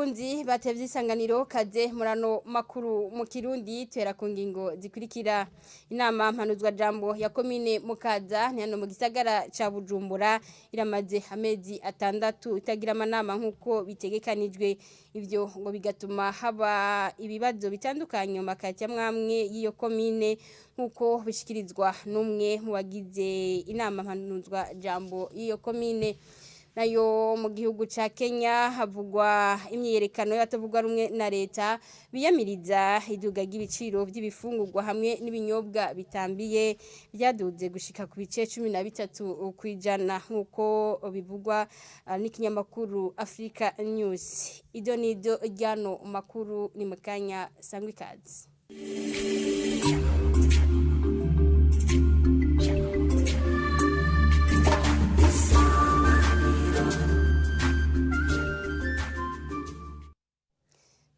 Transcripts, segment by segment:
Bakunzi batevye isanganiro kaze murano makuru mu Kirundi twera ku ngingo zikurikira. Inama mpanuzwa jambo ya komine Mukaza ni hano mu gisagara ca Bujumbura iramaze amezi 6 itagira amanama nkuko bitegekanijwe, ivyo ngo bigatuma haba ibibazo bitandukanye mu makati amwamwe y'iyo komine nkuko bishikirizwa n'umwe mu bagize inama mpanuzwa jambo y'iyo komine. Nayo mu gihugu ca Kenya havugwa imyiyerekano y'abatavuga rumwe na leta biyamiriza iduga ry'ibiciro by'ibifungurwa hamwe n'ibinyobwa bitambiye byaduze gushika ku bice 13 kwijana nkuko bivugwa n'ikinyamakuru Africa News. Ido nido ryano makuru ni mukanya sangwa ikaze.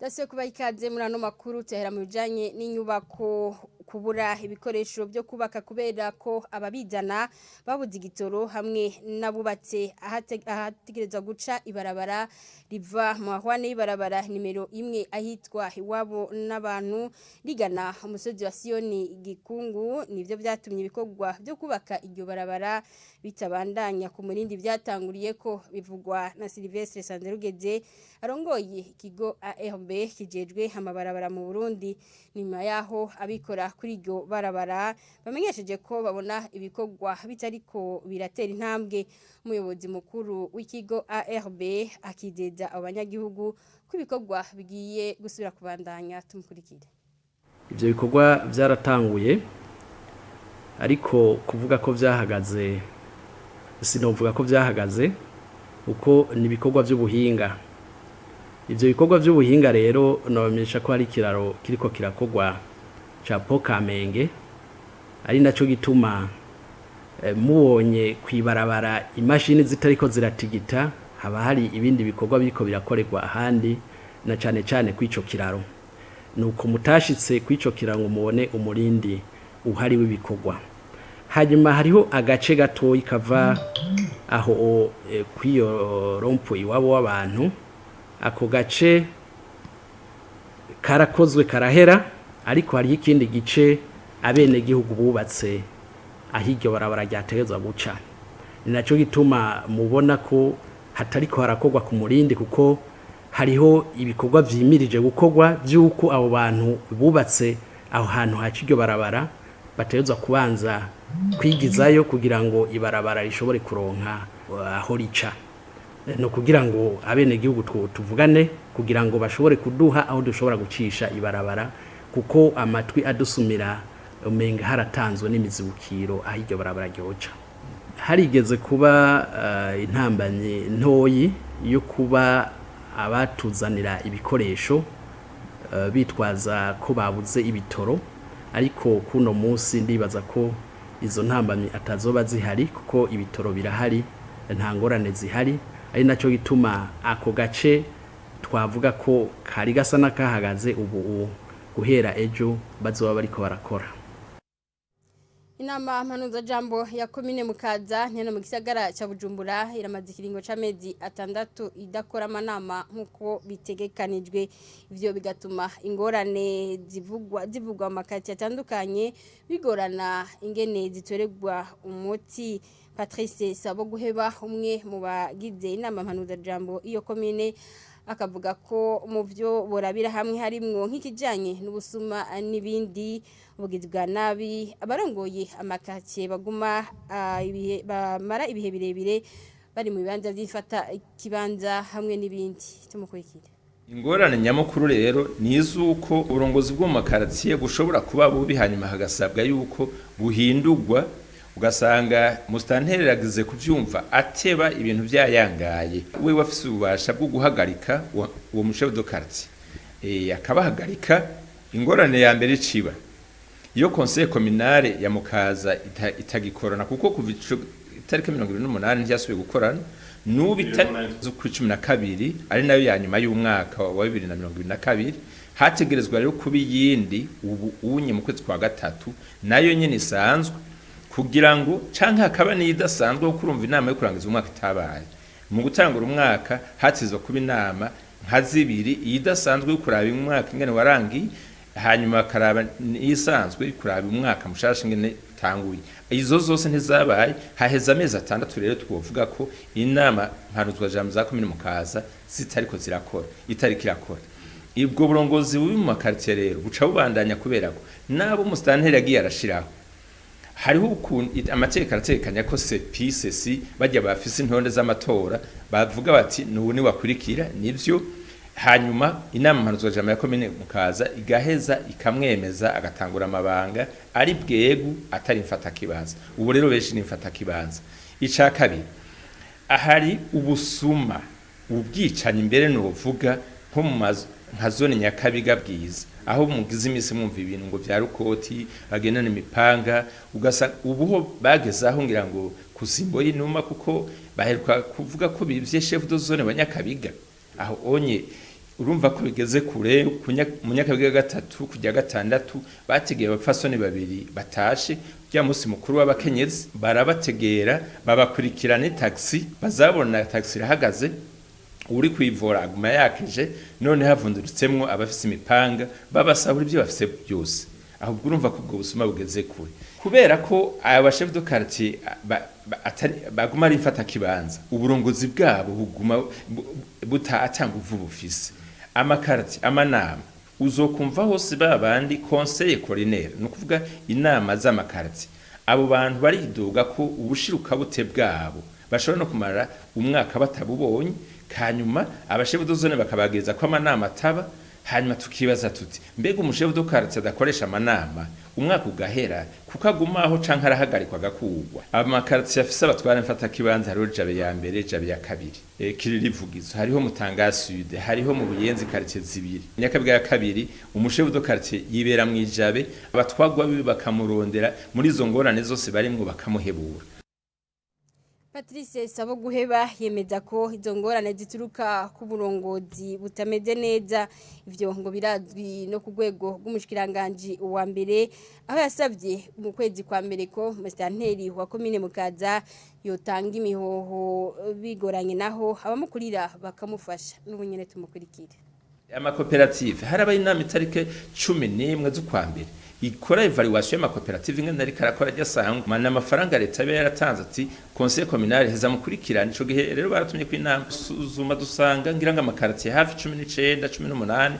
Dasiyo kuba ikaze muri ano makuru tuhera mu bijanye n'inyubako, kubura ibikoresho byo kubaka kubera ko ababizana babuze igitoro hamwe n'abubatse ahategerezwa guca ibarabara riva mu mahwane y'ibarabara nimero 1 ahitwa iwabo n'abantu rigana umusozi wa Siyoni Gikungu, nivyo byatumye ibikorwa byo kubaka iryo barabara bitabandanya ku murindi byatanguriye ko bivugwa na Sylvestre Sanzerugeze arongoye ikigo ARB kijejwe amabarabara mu Burundi. Nyuma yaho abikora kuri iryo barabara bamenyesheje ko babona ibikorwa bitariko biratera intambwe. Umuyobozi mukuru w'ikigo ARB akizeza abanyagihugu ko ibikorwa bigiye gusubira kubandanya. Tumukurikire. Ivyo bikorwa byaratanguye, ariko kuvuga ko vyahagaze sinovuga ko vyahagaze uko ni ibikorwa by'ubuhinga. Ivyo bikorwa by'ubuhinga rero nabamenyesha ko hari ikiraro kiriko kirakogwa ca Kamenge, ari naco gituma mubonye kwibarabara imashini zitariko ziratigita, haba hari ibindi bikorwa biriko birakorerwa ahandi na cane cane kwico kiraro. Nuko mutashitse kwico kiraro ngo mubone umurindi uhari w'ibikorwa. Hanyuma hariho agace gatoyi kava aho kwiyo rompo iwabo w'abantu, ako gace karakozwe karahera, ariko hariho ikindi gice abene gihugu bubatse aho iryo barabara ryategezwa guca. Ni naco gituma mubona ko hatariko harakorwa ku murindi, kuko hariho ibikorwa vyimirije gukorwa vy'uko abo bantu bubatse aho hantu haca iryo barabara bategezwa kubanza kwigizayo kugira ngo ibarabara rishobore kuronka aho rica. No kugira ngo abene gihugu tuvugane kugira ngo bashobore kuduha aho dushobora gucisha ibarabara, kuko amatwi adusumira umenga haratanzwe n'imizibukiro aho iryo barabara ryoca. Harigeze kuba intambamyi ntoyi yo kuba abatuzanira ibikoresho bitwaza ko babuze ibitoro, ariko kuno munsi ndibaza ko izo ntambamyi atazoba zihari kuko ibitoro birahari, nta ngorane zihari. Ari naco gituma ako gace twavuga ko kari gasa n'akahagaze, ubu guhera ejo bazoba bariko barakora. Inama mpanuza jambo ya komine Mukaza ni hano mu gisagara ca Bujumbura iramaze ikiringo c'amezi 6 idakora amanama nkuko bitegekanijwe, ivyo bigatuma ingorane zivugwa mu makati atandukanye bigorana ingene zitoregwa umuti. Patrice Saboguheba umwe mu bagize inama mpanuza jambo iyo komine akavuga ko mu byo borabira hamwe harimwo nk'ikijanye n'ubusuma n'ibindi ubugizi bwa nabi, abarongoye amakatiye baguma ibihe bamara ibihe birebire bari mu bibanza byifata kibanza hamwe n'ibindi. Tumukurikire. Ingorane nyamukuru rero ni izuko uburongozi bwo mu makaratiye bushobora kuba bubi, hanyuma hagasabwa yuko buhindurwa, ugasanga musitanteri yagize kuvyumva ateba ibintu vyayangaye, we wafise ububasha bwo guhagarika uwo mushefu de quartier, akabahagarika. Ingorane ya mbere iciba iyo conseil communale ya Mukaza itagikorana, kuko kuva itariki 28 ntiyasubiye gukorana, n'ubu itariki 12 ari nayo ya nyuma y'umwaka wa 2022 hategerezwa rero kuba iyindi ubu unye mu kwezi kwa gatatu nayo nyene isanzwe, kugira ngo canke hakaba n'idasanzwe kuko urumva inama yo kurangiza umwaka itabaye. Mu gutangura umwaka hatizwa kuba inama nka zibiri, iyidasanzwe yo kuraba umwaka ingene warangiye, hanyuma bakaraba iyisanzwe kuraba umwaka mushasha ingene utanguye. Izo zose ntizabaye, haheze amezi 6. Rero twovuga ko inama mpanuzwajambo za komine Mukaza zitariko zirakora, itariko irakora. Ubwo burongozi bubi mu makaritiye rero buca bubandanya, kubera ko nabo umusitanteri yagiye arashiraho, hariho ukuntu amategeko arategekanya ko CPCC bajya bafise intonde z'amatora bavuga bati nubu ni wakurikira nivyo, hanyuma inama mpanuzwajambo ya komine Mukaza igaheza ikamwemeza agatangura amabanga ari bwegu atari mfatakibanza. Ubu rero benshi ni mfatakibanza. Ica kabiri, ahari ubusuma, ubwicanyi mbere novuga nko mu mazu nka zone Nyakabiga Bwiza, aho mugize iminsi mwumva ibintu ngo vya rukoti bagendana imipanga, ugasa ubuho bageze aho ngira ngo kusimbo y'inuma, kuko baheruka kuvuga ko bivye chef de zone wa Nyakabiga. Aho onye urumva ko bigeze kure. Mu Nyakabiga 3 kujya 6 bategeye abapfasoni babiri batashe rya musi mukuru w'abakenyezi, barabategera babakurikirana taxi, bazabona taxi irahagaze, uri kwivora aguma yakije, none havundurutsemwo abafise imipanga babasahura ibyo bafise byose. Ahubwo urumva ko ubwo busuma bugeze kure, kubera ko aba chef de quartier baguma ari mfata kibanza, uburongozi bwabo buguma buta atanga uvu bufise amakarti amanama. Uzokumva hose babandi conseil collinaire, ni ukuvuga inama z'amakarti, abo bantu baridoga ko ubushirukabute bwabo bashobora no kumara umwaka batabubonye, hanyuma abashefu de zone bakabageza ko amanama ataba. Hanyuma tukibaza tuti mbega umushefu de quartier adakoresha amanama umwaka ugahera kuko agumaho canke arahagarikwa agakugwa? Amakartier afise abatwara mfata kibanza, hariho Jabe ya mbere, Jabe ya kabiri, Kiririvugizo, hariho Mutanga Sud, hariho mu Buyenzi quartier zibiri, Nyakabiga ya kabiri. Umushefu de quartier yibera mu Ijabe, abatwagwa biwe bakamurondera muri izo ngorane zose barimwo bakamuhebura. Patrice Saboguheba yemeza ko izo ngorane zituruka ku burongozi butameze neza. Ivyo ngo birazwi no ku rwego rw'umushikiranganje wa mbere, aho yasavye mu kwezi kwa mbere ko musitanteri wa komine Mukaza yotanga imihoho, bigoranye naho abamukurira bakamufasha. N'ubunyene tumukurikire. Amakoperative, harabaye inama itarike 11 z'ukwa mbere ikora evaluation y'amakoperative ingene ariko arakora ajya mana amafaranga leta iba yaratanze, ati conseil communal heza mukurikirana. Ico gihe rero baratumye ko inama suzuma, dusanga ngira ngo amakartier hafi 19 18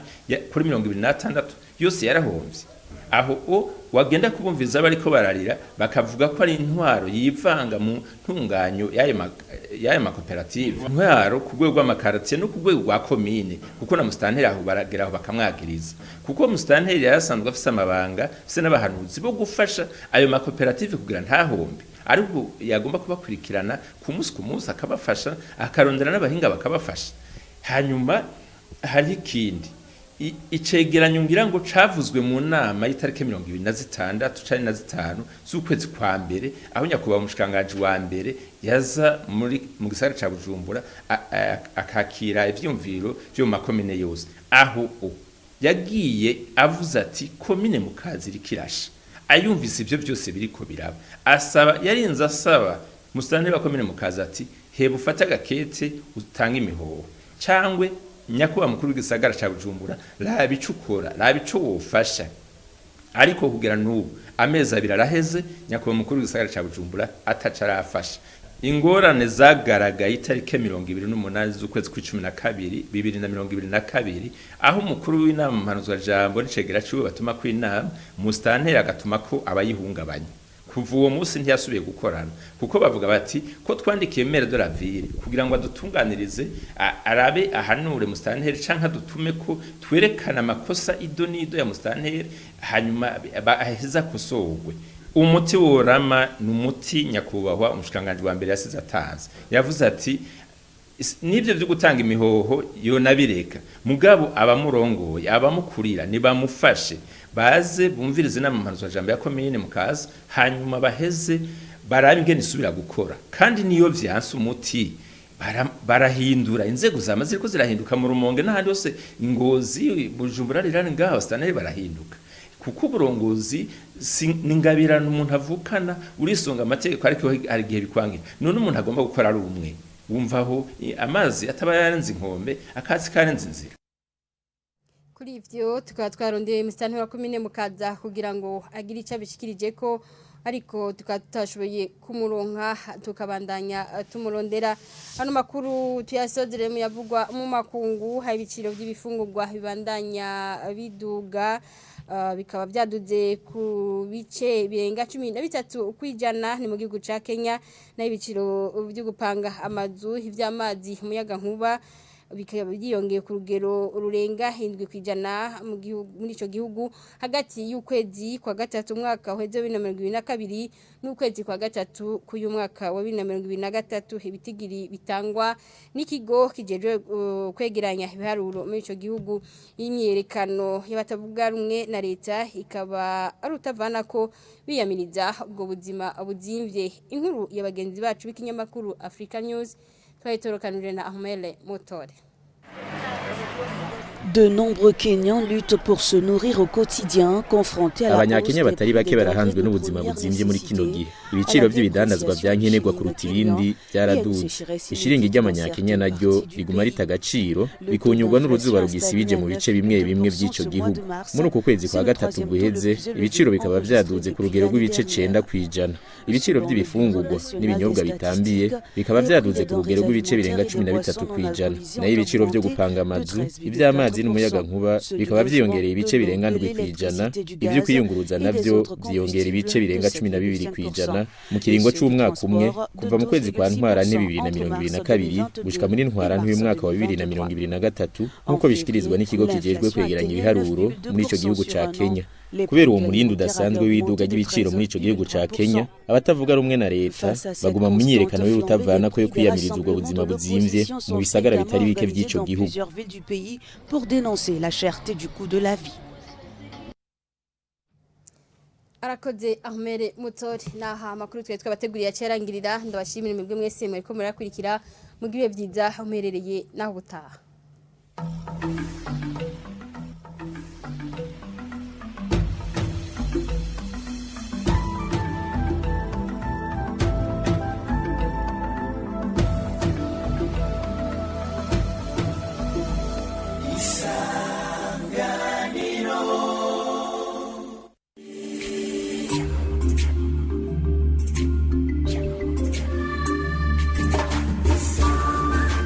kuri 26 yose yarahomvye. Aho o wagenda kubumviza bariko bararira, bakavuga ko ari intwaro yivanga mu ntunganyo y'ayo makoperative, intwaro ku rwego rw'amakartier no ku rwego rwa komine, kuko na musitanteri aho barageraho bakamwagiriza, kuko musitanteri yarasanzwe afise amabanga, afise n'abahanuzi bo gufasha ayo makoperative kugira ntahombe, ariko yagomba kubakurikirana ku munsi ku munsi, akabafasha, akarondera n'abahinga bakabafasha. Hanyuma hari ikindi icegeranyo ngira ngo cavuzwe mu nama y'itariki 26 canke na 5 z'ukwezi kwa mbere, aho nyakubahwa umushikiranganji wa mbere yaza muri mu gisagara ca Bujumbura akakira ivyumviro vyo mu makomine yose, aho yagiye avuze ati komine Mukaza iriko irasha. Ayumvise ivyo byose biriko biraba, asaba, yarinze asaba musitanteri wa komine Mukaza ati heba ufate agakete utange imihoho, cangwe nyakubahwa mukuru w'igisagara ca Bujumbura raba ico ukora, raba ico wofasha. Ariko kugera n'ubu amezi 2 araheze, nyakubahwa mukuru w'igisagara ca Bujumbura ataca arafasha. Ingorane zagaragaye itarike 28 z'ukwezi kw'icumi na kabiri 2022, aho umukuru w'inama mpanuzwajambo n'icegera ciwe batuma ko inama, musitanteri agatuma ko abayihungabanya. Kuva uwo munsi ntiyasubiye gukorana, kuko bavuga bati ko twandikiye maire de la ville kugira ngo adutunganirize, arabe ahanure musitanteri canke adutume ko twerekana amakosa ido n'ido ya musitanteri, hanyuma aheza akosorwe. Umuti worama ni umuti nyakubahwa umushikiranganji wa mbere yasize atanze. Yavuze ati nibyo byo gutanga imihoho yonabireka, mugabo abamurongoye abamukurira nibamufashe baze bumvirize inama mpanuzwajambo ya komine Mukaza, hanyuma baheze barabe ingene isubira gukora. Kandi niyo vyanse umuti barahindura inzego zama ziriko zirahinduka mu Rumonge n'ahandi hose, Ngozi, Bujumbura, rirani ngaho staneri barahinduka, kuko uburongozi ni ingabirano umuntu avukana, urisunga amategeko, ariko hari igihe bikwangira. None umuntu agomba gukora ari umwe. Wumva aho amazi ataba yarenze inkombe, akatsi karenze inzira. Kuri ivyo tukaba twarondeye musitanteri wa komine Mukaza kugira ngo agire ico abishikirije ko, ariko tukaba tutashoboye kumuronka, tukabandanya tumurondera. Hano makuru tuyasozere mu yavugwa mu makungu. Hari ibiciro by'ibifungurwa bibandanya biduga, bikaba byaduze ku bice birenga 13% ni mu gihugu ca Kenya. Naho ibiciro byo gupanga amazu, ivy'amazi, umuyaga nkuba bikaba byiyongeye ku rugero rurenga 7% mu gihugu, muri ico gihugu, hagati y'ukwezi kwa gatatu umwaka uheze 2022 n'ukwezi kwa gatatu k'uyu mwaka wa 2023. Ibitigiri bitangwa n'ikigo kijejwe kwegeranya ibiharuro muri ico gihugu. Imyerekano y'abatavuga rumwe na leta ikaba ari utavana ko biyamiriza ubwo buzima buzimvye. Inkuru ya bagenzi bacu b'ikinyamakuru Africa News twayitorokanije na Ahmele Motore. De nombreux Kenyans luttent pour se nourrir au quotidien, confrontés à la hausse Abanyakenya des batari prix bake des denrées barahanzwe de n'ubuzima première buzimvye muri kino nécessité, gihe. à Ibiciro la by'ibidandazwa dépréciation vya du nkenerwa shilling kuruta kenyan ibindi et à une byaraduze. sécheresse Ishiringi inédite dans ry'amanyakenya certaines naryo parties du riguma pays. rita agaciro, Le taux bikunyurwa n'uruzuba d'inflation a rugisibije stagné à mu bice bimwe bimwe 9,2% vy'ico ce mois gihugu. de mars. Muri uku kwezi C'est kwa le gatatu troisième taux le guheze, plus élevé ibiciro bikaba enregistré vyaduze ku depuis rugero l'année rw'ibice 9 dernière. kw'ijana. Ibiciro Selon le Bureau by'ibifungurwa national des n'ibinyobwa bitambiye statistiques, bikaba les prix vyaduze des ku rugero denrées rw'ibice birenga alimentaires et cumi des na bitatu boissons non kw'ijana. alcoolisées Nayo ont ibiciro vyo augmenté gupanga de amazu, ivy'amazi 13,4%. n'umuyagankuba Ceux du bikaba logement, vyiyongereye de ibice l'eau, birenga de 7 kw'ijana. l'électricité, du Ivyo gaz kwiyunguruza et des navyo autres vyiyongera ibice combustibles de birenga 12 kw'ijana 7,5%. mu Et kiringo ceux du c'umwaka umwe, transport de kuva mu kwezi kwa ntwarante 12,6% bibiri na entre mirongo ibiri na mars kabiri gushika 2022 muri et ntwarante mars y'umwaka wa bibiri na mirongo 2023. ibiri na gatatu, En nk'uko bishikirizwa février, n'ikigo kijejwe l'inflation kwegeranya atteignait ibiharuro muri ico 9,2% gihugu sur ca un an. Kenya. Les Kubera prix uwo de murindi l'alimentaire avaient udasanzwe w'iduga augmenté de ry'ibiciro muri ico gihugu ca Kenya, 13,3%. abatavuga rumwe na leta Face à cette baguma mu constante myiyerekano flambée des y'urutavanako yo prix, des kwiyamiriza ubwo rassemblements buzima de buzimvye l'opposition mu sont bisagara fréquemment bitari bike organisés vy'ico dans gihugu. plusieurs villes du pays pour dénoncer la cherté du coût de la vie. Arakoze Ahmere Mutori. Naha amakuru twe twabateguriye acerangirira. Ndabashimira mwebwe mwese mwariko murakurikira. Mugire byiza aho muherereye, naho ubutaha.